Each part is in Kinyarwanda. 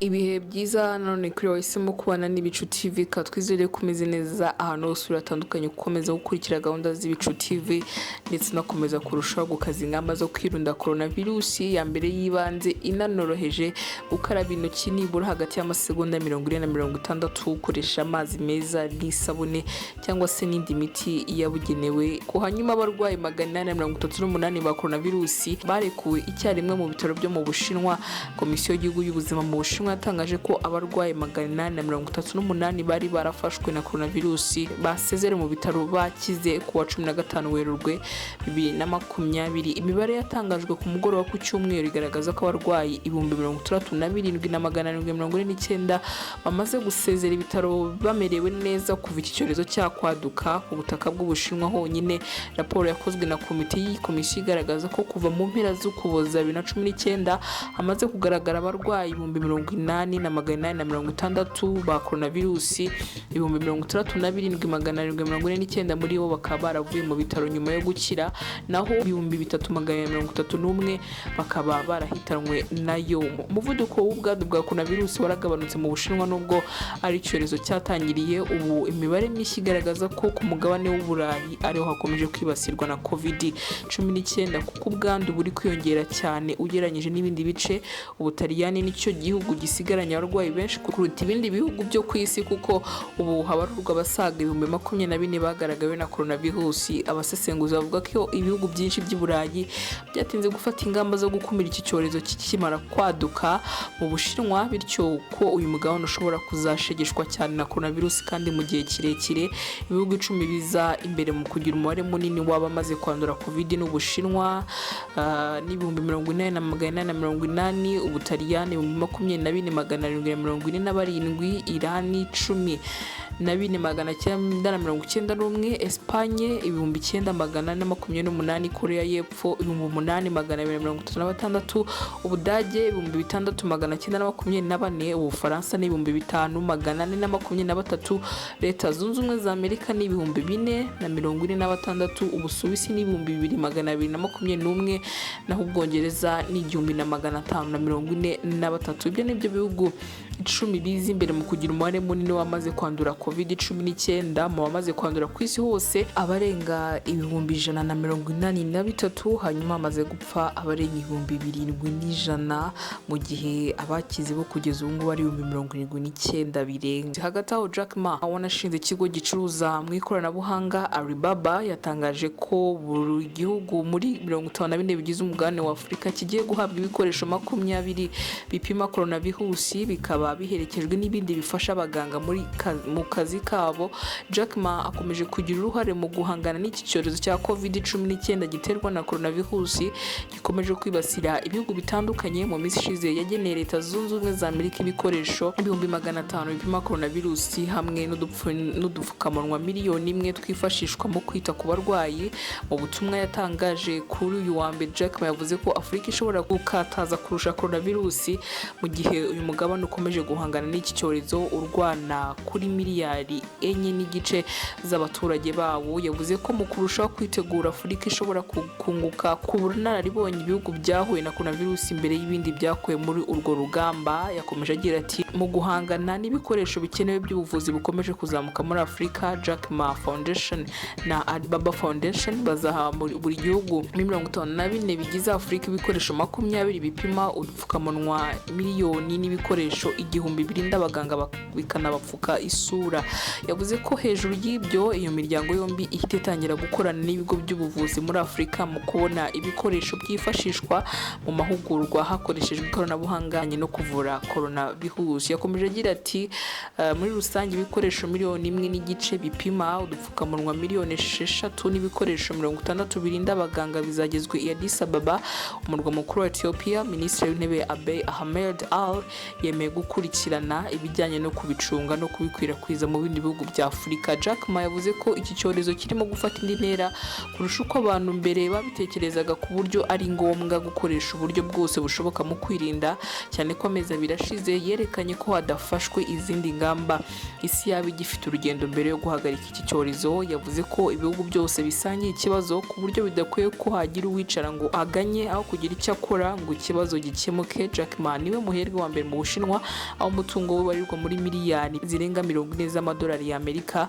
Ibihe byiza nanone kuri wahisemo kubana n'Ibicu TV, ka twizere ko umeze neza ahantu hose uri hatandukanye, ukomeza gukurikira gahunda z'Ibicu TV ndetse unakomeza kurushaho gukaza ingamba zo kwirinda coronavirus. Ya mbere y'ibanze inanoroheje: gukaraba intoki nibura hagati y'amasegonda 40 na 60, ukoresha amazi meza n'isabune cyangwa se n'indi miti yabugenewe. Ku hanyuma, abarwayi 838 ba coronavirus barekuwe icyarimwe mu bitaro byo mu Bushinwa. Komisiyo y'Igihugu y'Ubuzima mu Bushinwa yatangaje ko abarwayi 838 bari barafashwe na coronavirus basezerewe mu bitaro bakize ku wa 15 Werurwe 2020. Imibare yatangajwe ku mugoroba ku cyumweru igaragaza ko abarwayi 67,749 bamaze gusezera ibitaro bamerewe neza kuva iki cyorezo cyakwaduka ku butaka bw'Ubushinwa honyine. Raporo yakozwe na komite y'iyi komisiyo igaragaza ko kuva mu mpera z'Ukuboza 2019 hamaze kugaragara abarwayi 80,860 ba coronavirus, 67,749 muri bo bakaba baravuye mu bitaro nyuma yo gukira, naho 3,231 bakaba barahitanwe nayo. Umuvuduko w'ubwandu bwa coronavirus waragabanutse mu Bushinwa nubwo ari icyorezo cyatangiriye. Ubu imibare mishya igaragaza ko ku mugabane w'Uburayi ariho hakomeje kwibasirwa na COVID-19, kuko ubwandu buri kwiyongera cyane ugereranyije n'ibindi bice. Ubutaliyani nicyo gihugu gisigaranye abarwayi benshi kuruta ibindi bihugu byo ku isi, kuko ubu habarurwa abasaga 24,000 bagaragawe na coronavirus. Abasesenguzi bavuga ko ibihugu byinshi by'i Burayi byatinze gufata ingamba zo gukumira iki cyorezo kikimara kwaduka mu Bushinwa, bityo ko uyu mugabane ushobora kuzashegeshwa cyane na coronavirus kandi mu gihe kirekire. Ibihugu 10 biza imbere mu kugira umubare munini w'abamaze kwandura COVID ni Ubushinwa n'80,880, Ubutaliyani 24,747, Irani 14,991, Espanye 9,428, Korea y'Epfo 8,236, Ubudage 6,924, Ubufaransa ni 5,423, Leta Zunze Ubumwe za Amerika ni 4,046, Ubusuwisi ni 2,221, naho Ubwongereza ni 1,543. Ibyo ni byo bihugu 10 biza imbere mu kugira umubare munini w'abamaze kwandura COVID-19. Mu bamaze kwandura ku isi hose, abarenga 183,000, hanyuma hamaze gupfa abarenga 7,100, mu gihe abakize bo kugeza ubu ngubu ari 79,000 birenga. Hagati aho, Jack Ma wanashinze ikigo gicuruza mu ikoranabuhanga Alibaba yatangaje ko buri gihugu muri 54 bigize umugabane wa Afurika kigiye guhabwa ibikoresho 20 bipima coronavirus, bikaba biherekejwe n'ibindi bifasha abaganga mu kazi kabo. Jack Ma akomeje kugira uruhare mu guhangana n'iki cyorezo cya COVID-19 giterwa na coronavirus gikomeje kwibasira ibihugu bitandukanye. Mu minsi ishize yageneye Leta Zunze Ubumwe za Amerika ibikoresho 500,000 bipima coronavirus hamwe n'udupfukamunwa 1,000,000 twifashishwa mu kwita ku barwayi. Mu butumwa yatangaje kuri uyu wa mbere, Jack Ma yavuze ko Afurika ishobora gukataza kurusha coronavirus mu gihe uyu mugabane ukomeje guhangana n'iki cyorezo urwana kuri miliyari 4.5 z'abaturage bawo. Yavuze ko mu kurushaho kwitegura, Afurika ishobora kunguka ku bunararibonye ibihugu byahuye na coronavirus imbere y'ibindi byakuwe muri urwo rugamba. Yakomeje agira ati: "Mu guhangana n'ibikoresho bikenewe by'ubuvuzi bukomeje kuzamuka muri Afurika, Jack Ma Foundation na Alibaba Foundation bazaha buri gihugu muri 54 bigize Afurika ibikoresho 20 bipima, udupfukamunwa miliyoni n'ibikoresho 1,000 birinda abaganga bikanabapfuka isura." Yavuze ko hejuru y'ibyo, iyo miryango yombi ihita itangira gukorana n'ibigo by'ubuvuzi muri Afurika mu kubona ibikoresho byifashishwa mu mahugurwa hakoreshejwe ikoranabuhanga no kuvura coronavirus. Yakomeje agira ati: "Muri rusange, ibikoresho 1.5 miliyoni bipima, udupfukamunwa 6 miliyoni n'ibikoresho 60 birinda abaganga bizagezwa i Addis Ababa, umurwa mukuru wa Ethiopia. Minisitiri w'Intebe Abiy Ahmed Ali yemeye gukurikirana ibijyanye no kubicunga no kubikwirakwiza mu bindi bihugu bya Afurika." Jack Ma yavuze ko iki cyorezo kirimo gufata indi ntera kurusha uko abantu mbere babitekerezaga, ku buryo ari ngombwa gukoresha uburyo bwose bushoboka mu kwirinda, cyane ko amezi 2 ashize yerekanye ko hadafashwe izindi ngamba isi yaba igifite urugendo mbere yo guhagarika iki cyorezo. Yavuze ko ibihugu byose bisangiye ikibazo, ku buryo bidakwiye ko hagira uwicara ngo aganye aho kugira icyo akora ngo ikibazo gikemuke. Jack Ma niwe muherwe wa mbere mu Bushinwa. aho umutungo we ubarirwa muri miliyari zirenga 40 z'amadolari y'Amerika.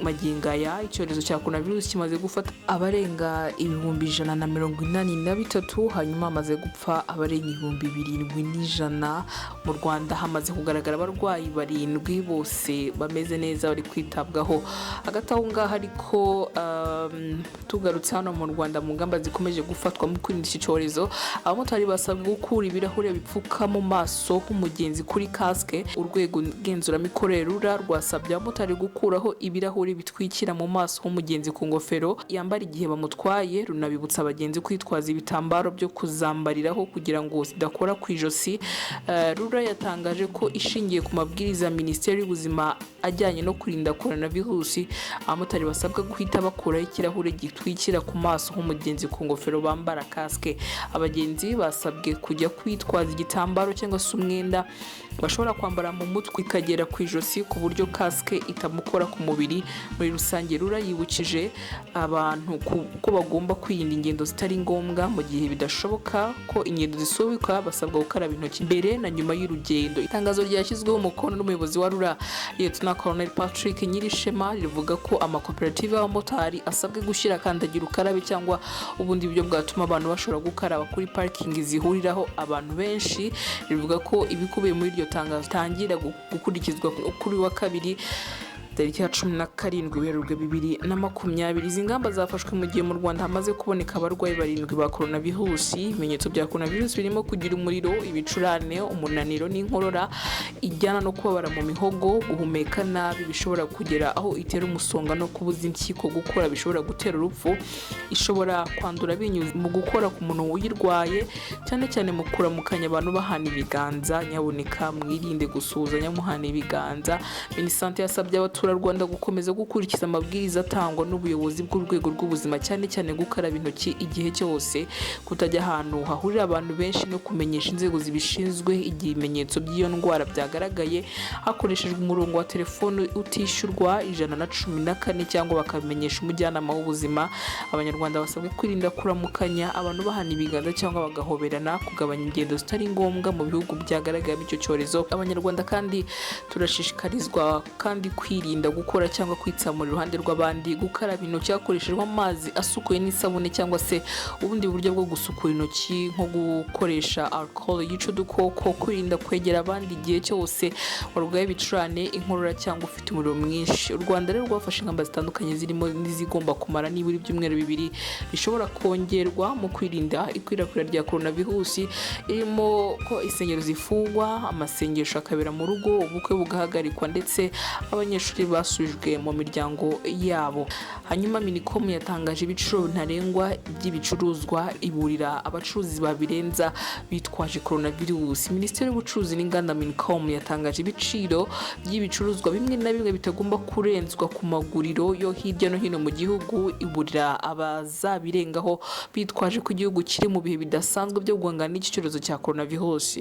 Magingo aya icyorezo cya coronavirus kimaze gufata abarenga 183,000, hanyuma hamaze gupfa abarenga 7,100. Mu Rwanda hamaze kugaragara abarwayi 7 bose bameze neza, bari kwitabwaho. Hagati aho ngaho ariko, tugarutse hano mu Rwanda, mu ngamba zikomeje gufatwa mu kwirinda iki cyorezo, abamotari basabwe gukura ibirahure bipfuka mu maso h'umugenzi kuri kasike. Urwego ngenzuramikorere RURA rwasabye abamotari gukuraho ibirahuri bitwikira mu maso h'umugenzi ku ngofero yambara igihe bamutwaye, runabibutsa abagenzi kwitwaza ibitambaro byo kuzambariraho kugira ngo zidakora ku ijosi. RURA yatangaje ko ishingiye ku mabwiriza ya Minisiteri y'Ubuzima ajyanye no kurinda coronavirus, abamotari basabwa guhita bakuraho ikirahure gitwikira ku maso h'umugenzi ku ngofero bambara kasike. Abagenzi basabwe kujya kwitwaza igitambaro cyangwa se umwenda bashobora kwambara mu mutwe ikagera ku ijosi, ku buryo kasike itamukora ku mubiri. Muri rusange, RURA yibukije abantu ko bagomba kwirinda ingendo zitari ngombwa. Mu gihe bidashoboka ko ingendo zisubikwa, basabwa gukaraba intoki mbere na nyuma y'urugendo. Itangazo ryashyizweho umukono n'umuyobozi wa RURA, Lieutenant Colonel Patrick Nyirishema, rivuga ko amakoperative y'abamotari asabwe gushyira kandagira ukarabe cyangwa ubundi buryo bwatuma abantu bashobora gukaraba kuri parikingi zihuriraho abantu benshi. Rivuga ko ibikubiye muri iryo tangazo bitangira gukurikizwa kuri wa kabiri tariki ya 17 Werurwe 2020. Izi ngamba zafashwe mu gihe mu Rwanda hamaze kuboneka abarwayi 7 ba coronavirus. Ibimenyetso bya coronavirus birimo kugira umuriro, ibicurane, umunaniro n'inkorora ijyana no kubabara mu mihogo, guhumeka nabi bishobora kugera aho itera umusonga no kubuza impyiko gukora bishobora gutera urupfu. Ishobora kwandura binyuze mu gukora ku muntu uyirwaye, cyane cyane mu kuramukanya abantu bahana ibiganza. Nyabuneka mwirinde gusuhuzanya muhana ibiganza. Minisante yasabye abaturarwanda gukomeza gukurikiza amabwiriza atangwa n'ubuyobozi bw'urwego rw'ubuzima, cyane cyane gukaraba intoki igihe cyose, kutajya ahantu hahurira abantu benshi no kumenyesha inzego zibishinzwe igihe ibimenyetso by'iyo ndwara byagaragaye hakoreshejwe umurongo wa telefoni utishyurwa 114, cyangwa bakabimenyesha umujyanama w'ubuzima. Abanyarwanda basabwe kwirinda kuramukanya abantu bahana ibiganza cyangwa bagahoberana, kugabanya ingendo zitari ngombwa mu bihugu byagaragayemo icyo cyorezo. Abanyarwanda kandi turashishikarizwa kandi kwirinda gukora cyangwa kwitsamura iruhande rw'abandi, gukaraba intoki hakoreshejwe amazi asukuye n'isabune cyangwa se ubundi buryo bwo gusukura intoki nko gukoresha alcohol yica udukoko, kwirinda kwegera abandi igihe cyose warwaye ibicurane, inkorora cyangwa ufite umuriro mwinshi. U Rwanda rero rwafashe ingamba zitandukanye zirimo n'izigomba kumara nibura ibyumweru 2 bishobora kongerwa mu kwirinda ikwirakwira rya coronavirus, irimo ko insengero zifungwa, amasengesho akabera mu rugo, ubukwe bugahagarikwa, ndetse abanyeshuri basubijwe mu miryango yabo. Hanyuma Minicom yatangaje ibiciro ntarengwa by'ibicuruzwa, iburira abacuruzi babirenza bitwaje coronavirus. Minisiteri y'Ubucuruzi n'Inganda Minicom yatangaje ibiciro by'ibicuruzwa bimwe na bimwe bitagomba kurenzwa ku maguriro yo hirya no hino mu gihugu, iburira abazabirengaho bitwaje ko igihugu kiri mu bihe bidasanzwe byo guhangana n'iki cyorezo cya coronavirus.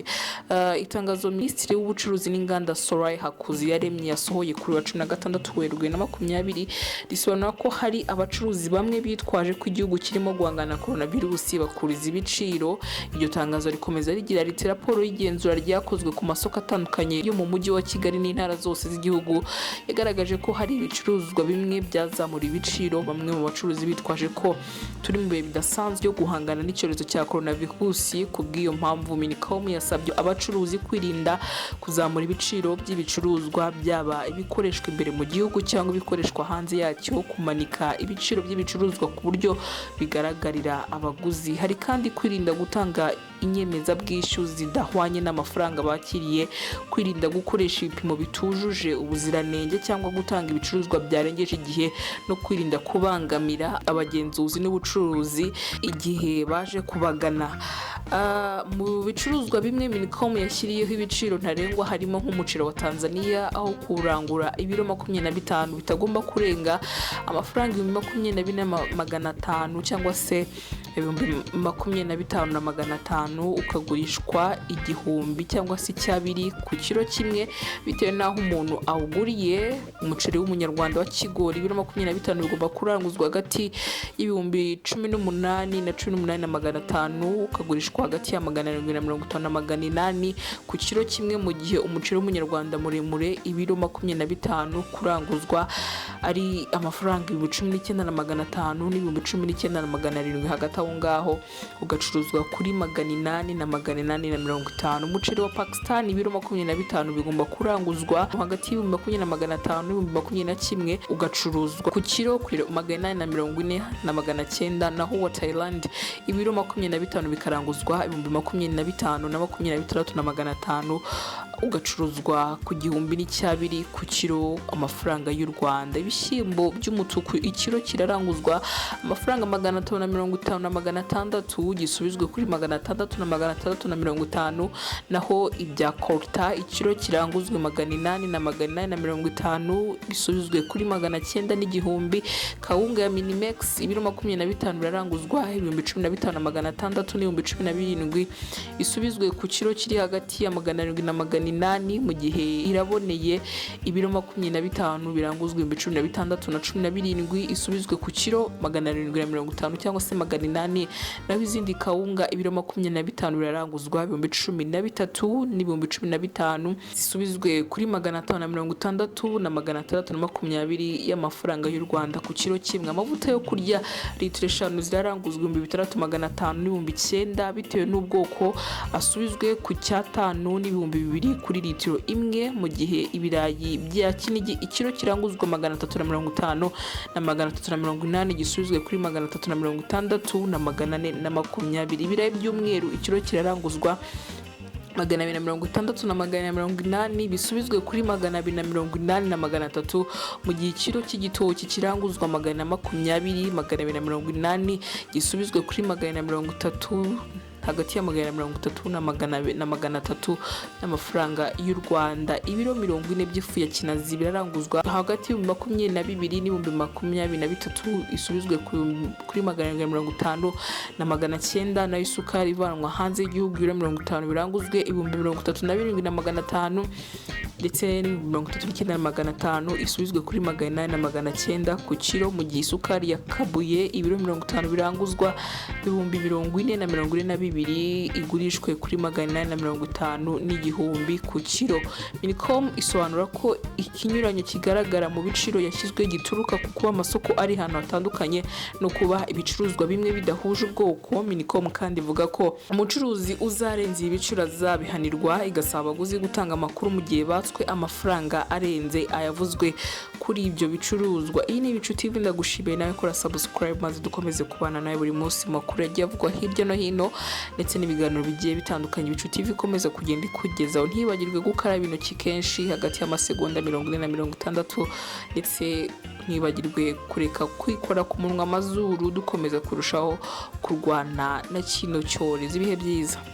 Itangazo Minisitiri w'Ubucuruzi n'Inganda Soraya Hakuziyaremye yasohoye kuri wa 16 Werurwe 2020 risobanura ko hari abacuruzi bamwe bitwaje ko igihugu kirimo guhangana na coronavirus bakuriza ibiciro. Iryo tangazo rikomeza rigira riti: "Raporo y'igenzura ryakozwe ku masoko atandukanye yo mu mujyi wa Kigali n'intara zose z'igihugu yagaragaje ko hari ibicuruzwa bimwe byazamura ibiciro, bamwe mu bacuruzi bitwaje ko turi mu bihe bidasanzwe byo guhangana n'icyorezo cya coronavirus. Ku bw'iyo mpamvu, Minicom yasabye abacuruzi kwirinda kuzamura ibiciro by'ibicuruzwa, byaba ibikoreshwa imbere mu gihugu cyangwa ibikoreshwa hanze yacyo, kumanika ibiciro by'ibicuruzwa ku buryo bigaragarira abaguzi. Hari kandi kwirinda gutanga inyemezabwishyu zidahwanye n'amafaranga bakiriye, kwirinda gukoresha ibipimo bitujuje ubuziranenge cyangwa gutanga ibicuruzwa byarengeje igihe, no kwirinda kubangamira abagenzuzi n'ubucuruzi igihe baje kubagana." Mu bicuruzwa bimwe Minicom yashyiriyeho ibiciro ntarengwa harimo nk'umuceri wa Tanzania, aho kurangura ibiro 25 bitagomba kurenga amafaranga 24,500 cyangwa se 25,500, ukagurishwa 1000 cyangwa se icyabiri ku kiro kimwe, bitewe n'aho umuntu awuguriye. Umuceri w'umunyarwanda wa Kigori, ibiro 25 bigomba kuranguzwa hagati y'18,000 na 18,500, ukagurishwa hagati ya 750 na 800 ku kiro kimwe, mu gihe umuceri w'umunyarwanda muremure, ibiro 25, kuranguzwa ari amafaranga 19,500 n'19,700 hagati aho ngaho, ugacuruzwa kuri 800 na 850. Umuceri wa Pakistan, ibiro 25 bigomba kuranguzwa hagati y'20,500 n'21,000, ugacuruzwa ku kiro kuri 840 na 900, naho uwa Thailand, ibiro 25 bikaranguzwa 25,000 na 26,500, ugacuruzwa ku 1000 n'icyabiri ku kiro amafaranga y'u Rwanda. Ibishyimbo by'umutuku, ikiro kiraranguzwa amafaranga 550 na 600, gisubizwe kuri 600 na 650, naho ibya Korta, ikiro kiranguzwe 800 na 850, bisubizwe kuri 900 n'igihumbi. Kawunga ya Minimex, ibiro 25 biraranguzwa 15,600 n'17,000, isubizwe ku kiro kiri hagati ya 700 na 800, mu gihe iraboneye, ibiro 25 biranguzwa 16,000 na 17,000, isubizwe ku kiro 750 cyangwa se 800, naho izindi kawunga, ibiro 25 biraranguzwa 13,000 n'15,000, zisubizwe kuri 560 na 620 y'amafaranga y'u Rwanda ku kiro kimwe. Amavuta yo kurya, litiro 5 ziraranguzwa 6,500 n'9,000 bitewe n'ubwoko, asubizwe ku cyatanu n'2,000 kuri litiro imwe, mu gihe ibirayi bya Kinigi, ikiro kiranguzwa 350 na 380, gisubizwe kuri 360 na 420. Ibirayi by'umweru, ikiro kiraranguzwa 260 na 280, bisubizwe kuri 280 na 300, mu gihe ikiro cy'igitoki kiranguzwa 420, 280, gisubizwe kuri 430, hagati ya 430 na 300 n'amafaranga y'u Rwanda. Ibiro 40 by'ifu ya Kinazi biraranguzwa hagati y'22,000 n'23,000, isubizwe kuri 750 na 900, nayo isukari ivanwa hanze y'igihugu, ibiro 50 biranguzwe 37,500 ndetse n'39,500, isubizwe kuri 800 na 900 ku kiro, mu gihe isukari ya Kabuye, ibiro 50 biranguzwa 40,000 na 42,000, igurishwe kuri 850 n'igihumbi ku kiro. Minicom isobanura ko ikinyuranyo kigaragara mu biciro yashyizwe gituruka ku kuba amasoko ari ahantu hatandukanye no kuba ibicuruzwa bimwe bidahuje ubwoko. Minicom kandi ivuga ko umucuruzi uzarenza ibi biciro azabihanirwa, igasaba abaguzi gutanga amakuru mu gihe batswe amafaranga arenze ayavuzwe kuri ibyo bicuruzwa. Iyi ni Ibicu TV, ndagushimiye nawe kora subscribe maze dukomeze kubana nawe buri munsi mu makuru yagiye avugwa hirya no hino ndetse n'ibiganiro bigiye bitandukanye Ibicu TV ikomeza kugenda ikugezaho. Ntibagirwe gukaraba intoki kenshi hagati y'amasegonda 40 na 60, ndetse ntibagirwe kureka kwikora ku munwa, amazuru, dukomeza kurushaho kurwana na kino cyorezo. Ibihe byiza.